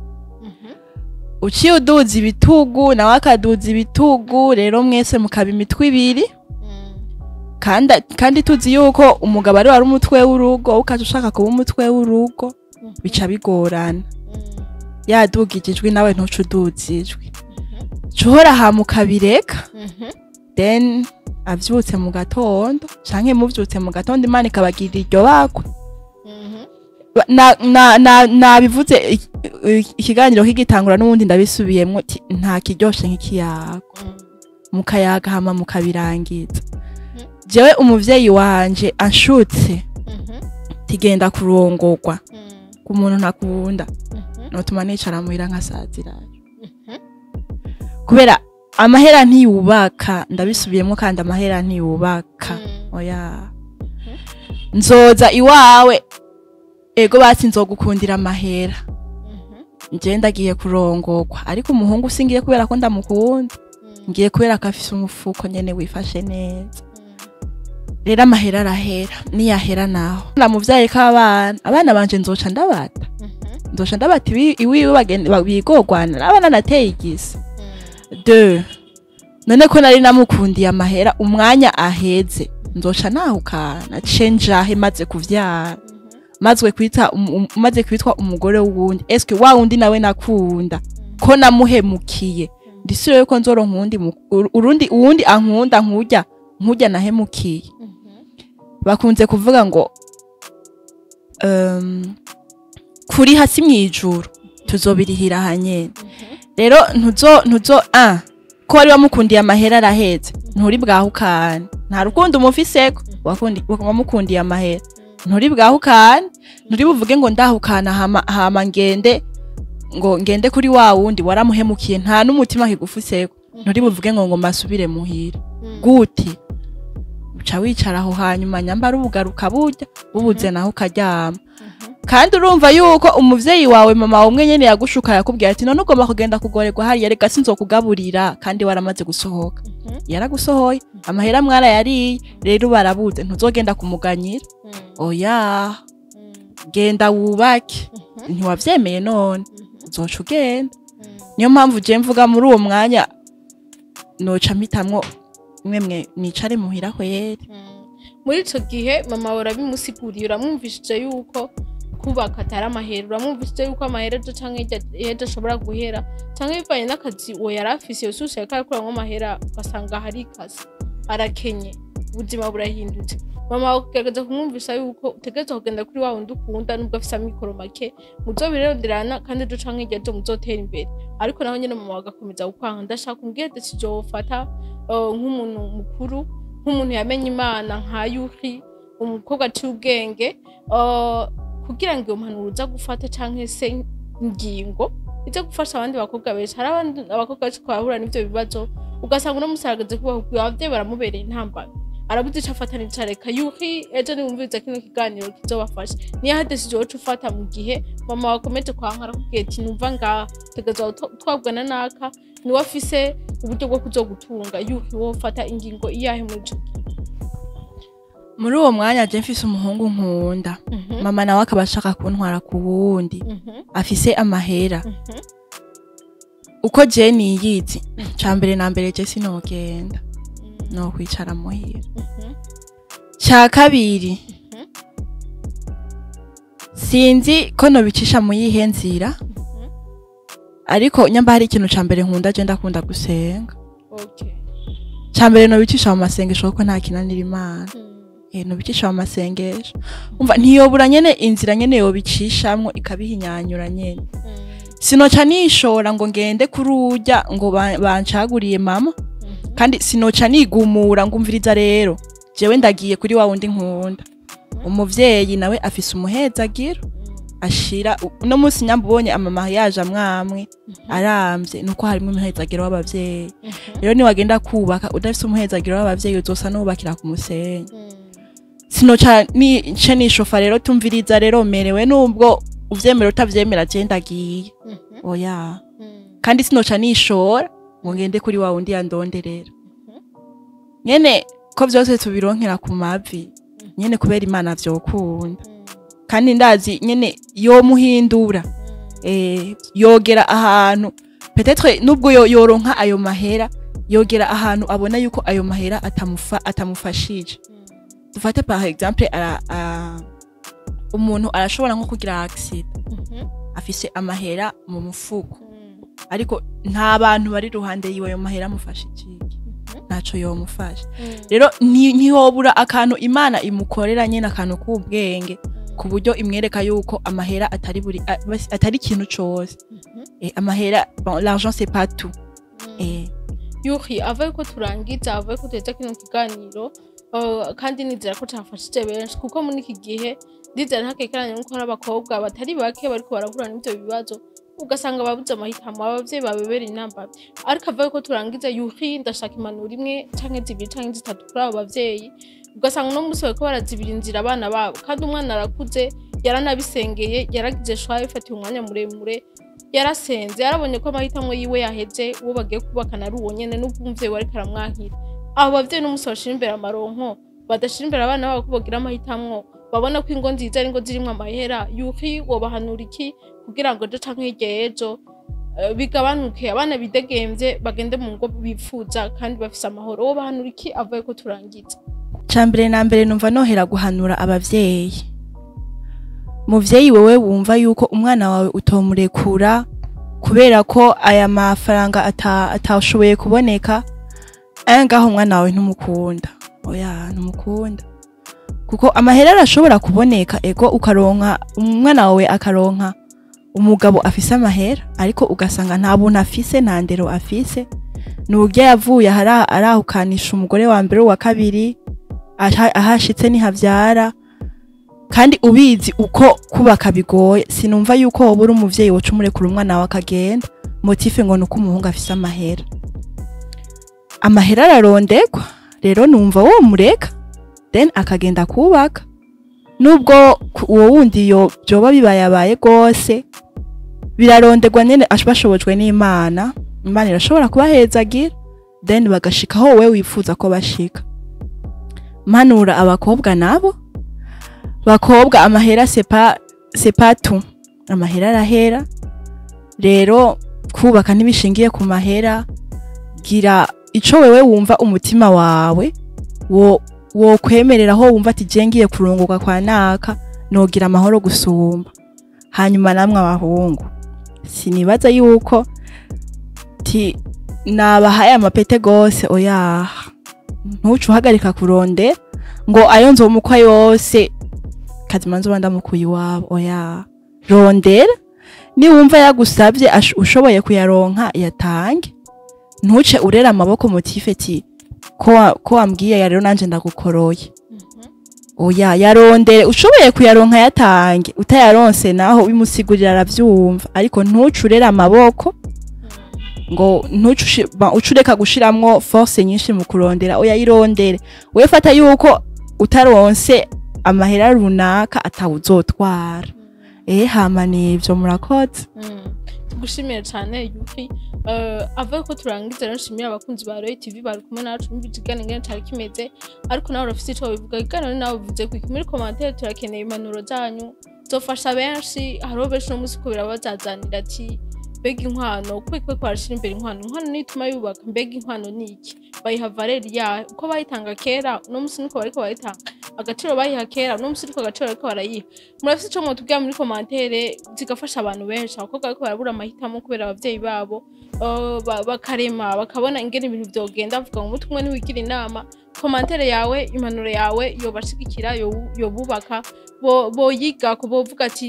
S1: Uciye uduza ibitugu, nawe akaduza ibitugu, rero mwese mukaba imitwe ibiri. Kandi tuzi yuko umugabo ari wari umutwe w'urugo, ukaca ushaka kuba umutwe w'urugo, bica bigorana. Yadugije ijwi, nawe ntuce uduza ijwi, cuhora hama ukabireka. Then avyutse mu gatondo canke muvyutse mu gatondo, Imana ikabagirira iryo bakwe. Nabivuze ikiganiro kigitangura, n'ubundi ndabisubiyemwo, nta kiryoshe nk'ikiyago. Mukayaga hama mukabirangiza. Jewe umuvyeyi wanje anshutse tigenda kurongorwa ku muntu ntakunda, notuma nicara muhira nkasazirayo, kubera amahera ntiyubaka. Ndabisubiyemwo kandi, amahera ntiyubaka. Oya, nzoza iwawe, ego basi nzogukundira amahera. Nje ndagiye kurongorwa, ariko umuhungu singiye kubera ko ndamukunda, ngiye kubera ko afise umufuko nyene wifashe neza. Rero amahera arahera, niyahera naho namuvyaye ko abana banje nzoca ndabata, iwiwe bigogwana abana nateye igisi de. None ko nari namukundiye amahera, umwanya aheze nzoca nahukana, cenjahe maze kuvyara, mazwe kwita maze kwitwa umugore w'uwundi? Eske wa wundi nawe nakunda ko namuhemukiye, ndisire yuko nzoronka uwundi urundi uwundi ankunda nkurya nahemukiye? Bakunze kuvuga ngo kuri hasi mwijuru tuzobirihira hanyene. Rero ntuzo ko wari wamukundiye amahera araheze, nturi bwahukane, nta rukundo umufiseko, wamukundiye amahera. Nturi bwahukane, nturi buvuge ngo ndahukana hama ngende, ngo ngende kuri wa wundi waramuhemukiye, nta n'umutima kigufuseko. Nturi buvuge ngo masubire muhira gute? Uca wicara aho, hanyuma nyambara ubugaruka burya bubuze naho ukaryama. Kandi urumva yuko umuvyeyi wawe, mama umwe nyene yagushuka, yakubwira ati none ugomba kugenda kugorerwa hariya, reka sinzokugaburira, kandi waramaze gusohoka. Yaragusohoye, amahera mwarayariye, rero barabuze, ntuzogenda kumuganyira. Oya, genda wubake. Ntiwavyemeye, none uzoca ugenda. Niyo mpamvu je mvuga muri uwo mwanya noca mpitamwo mwemwe nicare muhira kweri.
S2: Muri ico gihe mama wawe urabimusiguriye, uramwumvishije yuko kubaka atari amahera, uramwumvishije yuko amahera ejo canke hirya ejo ashobora guhera, canke bivanye n'akazi uwo yari afise, yose yariko arakuramwo amahera, ugasanga hari ikazi, arakenye, ubuzima burahindutse. Mama wawe ukagerageza kumwumvisha yuko utegerezwa kugenda kuri wa wundi ukunda, nubwo afise amikoro make, muzobironderana kandi ejo canke hirya ejo muzotera imbere. Ariko naho nyene mama wawe agakomeza gukwanka. Ndashaka umbwire décision wofata, nk'umuntu mukuru, nk'umuntu yamenye Imana nka Yuhi, umukobwa aciye ubwenge, kugira ngo iyo mpanuro uza gufata canke se ingingo ize gufasha abandi bakobwa benshi. Hari abandi abakobwa benshi bahura n'ivyo bibazo, ugasanga uno musi arageze kubaho, abavyeyi baramubereye intambamyi, arabuze ico afata n'ico areka. Yuhi, ejo niwumviriza kino kiganiro kizobafasha, niyo décision woca ufata mu gihe mama wakomeje kwanka, arakubwiye ati numva ngaha utegerezwa twabwana naka, niwe afise uburyo bwo kuzogutunga? Yuhi, wofata ingingo iyahe muri ico gihe?
S1: Muri uwo mwanya je mfise umuhungu nkunda, mama nawe akaba ashaka kuntwara ku wundi afise amahera, uko je niyizi, ca mbere na mbere je sinogenda, no kwicara muhira. Ca kabiri, sinzi ko nobicisha mu yihe nzira, ariko nyamba hari ikintu ca mbere nkunda, je ndakunda gusenga. Ca mbere nobicisha mu masengesho, kuko nta kinanira Imana. Nobicisha mu masengesho. Umva, ntiyobura nyene inzira nyene yobicishamwo ikabihinyanyura nyene. Sinoca nishora ngo ngende kururya ngo bancaguriye mama, kandi sinoca nigumura ngo umviriza rero jewe ndagiye kuri wa wundi nkunda. Umuvyeyi nawe afise umuhezagiro ashira. Uno munsi nyamba ubonye amama yaje amwamwe aramvye, nuko harimo umuhezagiro w'abavyeyi. Rero niwagenda kubaka udafise umuhezagiro w'abavyeyi, uzosa n'ubakira ku musenyi. Sinoca ni nce nishofa rero, tumviriza rero merewe nubwo Uvyemera utavyemera, je ndagiye, oya. Kandi sinoca nishora ngo ngende kuri wa wundi yandonderera nyene, ko vyose tubironkera ku mavi nyene, kubera Imana vyokunda. Kandi ndazi nyene yomuhindura, yogera ahantu peut-être nubwo yoronka ayo mahera, yogera ahantu abona yuko ayo mahera atamufashije. Dufate par exemple, umuntu arashobora nko kugira accident, afise amahera mu mufuko, ariko nta bantu bari iruhande yiwe. Ayo mahera amufasha iki? Ntaco yomufasha. Rero ntihobura akantu Imana imukorera nyene, akantu k'ubwenge, ku buryo imwereka yuko amahera atari buri atari ikintu cose. Amahera, bon, l'argent c'est pas tout.
S2: Yuhi, ava yuko turangiza, ava yuko tuheza kino kiganiro, kandi nizera ko cafashije benshi, kuko muri iki gihe ndizera ntakekeranya nuko hari abakobwa batari bake bariko barahura n'ivyo bibazo, ugasanga babuze amahitamo, abavyeyi babebera inamba. Ariko ava yuko turangiza, Yuhi, ndashaka impanuro imwe canke zibiri canke zitatu kuri abo bavyeyi, ugasanga uno munsi bariko barazibira inzira abana babo, kandi umwana arakuze, yaranabisengeye, yaragize choix, yabifatiye umwanya muremure, yarasenze, yarabonye ko amahitamo yiwe yaheze, uwo bagiye kubakana ari uwo nyene, n'ubwo umuvyeyi we ariko aramwankira. Abo bavyeyi n'umunsi bashira imbere amaronko, badashira imbere abana babo ko bagira amahitamwo, babona ko ingo nziza ari ingo zirimwo amahera, Yuhi, wobahanura iki kugira ngo ejo canke hirya y'ejo bigabanuke, abana bidegemvye, bagende mu ngo bifuza kandi bafise amahoro? Wobahanura iki avuye ko turangiza?
S1: Cambere na mbere, numva nohera guhanura abavyeyi. Muvyeyi, wewe wumva yuko umwana wawe utomurekura kubera ko aya mafaranga atashoboye kuboneka aya ngaho, umwana wawe ntumukunda, oya, ntumukunda. Kuko amahera arashobora kuboneka, ego, ukaronka umwana wawe akaronka umugabo afise amahera, ariko ugasanga nta buntu afise, nta ndero afise, ni uburyo yavuye arahukanisha umugore wa mbere, uwa kabiri, ahashitse ntihavyara. Kandi ubizi uko kubaka bigoye, sinumva yuko woba uri umuvyeyi woca umurekura umwana wawe akagenda, motif ngo nuko umuhungu afise amahera. Amahera ararondegwa. Rero numva wo mureka then akagenda kubaka, nubwo uwo wundi yo byoba bibayabaye gose, birarondegwa nyene, bashobojwe n'Imana, Imana irashobora kubahezagira, then bagashika aho wewe wifuza ko bashika. Mpanura abakobwa nabo, bakobwa, amahera c'est pas tout. Amahera arahera. Rero kubaka ntibishingiye ku mahera. Gira ico wewe wumva umutima wawe wo kwemerera, aho wumva ati je ngiye kurunguka kwa naka nogira amahoro gusumba. Hanyuma namwe abahungu, sinibaza yuko ti nabahaye amapete gose, oya. Ntuce uhagarika kurondera ngo ayo nzomukwa yose kazima nzoba ndamukuye iwabo, oya. Rondera, niwumva yagusabye, ushoboye kuyaronka, yatange. Ntuce urera amaboko, motif ti ko wambwiye ya, rero nanje ndagukoroye, oya. Yarondere, ushoboye kuyaronka yatange, utayaronse naho bimusigurira aravyumva. Ariko ntuce urera amaboko ngo ntuce uce ureka gushiramwo force nyinshi mu kurondera, oya. Irondere wewe, fata yuko utaronse amahera runaka atawuzotwara. Hama nivyo, murakoze.
S2: Tugushimiye cyane, Yuhi. Avuye ko turangiza rero, nshimira abakunzi ba Roy TV bari kumwe nacu mu ikiganiro ingene cari kimeze. Ariko nawe urafise ico bivuga ikiganiro, nawe bivuze kwiki muri commentaire. Turakeneye impanuro zanyu, zofasha benshi. Hariho benshi no musi ko birabazazanira ati mbega inkwano, kuko ko barashira imbere inkwano, inkwano niyo ituma yubaka. Mbega inkwano ni iki? Bayiha valeur yayo? Uko bayitanga kera, uno musi niko bariko bayitanga? Agaciro bayiha kera, uno musi niko agaciro bariko barayiha? Murafise ico mwotubwira muri commentaire, zigafasha abantu benshi, abakobwa bariko barabura amahitamo kubera abavyeyi babo, bakarema bakabona ingene ibintu vyogenda. Bavuga ngo umutwe umwe ntiwigira inama. Commentaire yawe, impanuro yawe yobashigikira, yobubaka, boyigako, bovuga ati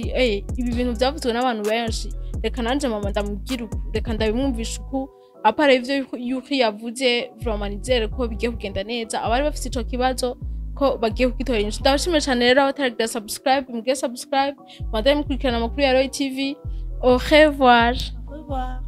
S2: ibi bintu vyavuzwe n'abantu benshi, reka nanje mama ndamubwira uku, reka ndabimwumvisha uku. À part ivyo yuko yavuze, vraiment nizere ko bigiye kugenda neza, abari bafise ico kibazo ko bagiye kugitora inyishu. Ndabashimiye cyane. Rero abataragira subscribe, mugire subscribe, mubandanye mukurikirana amakuru ya Roy TV. Au revoir.
S1: Au revoir.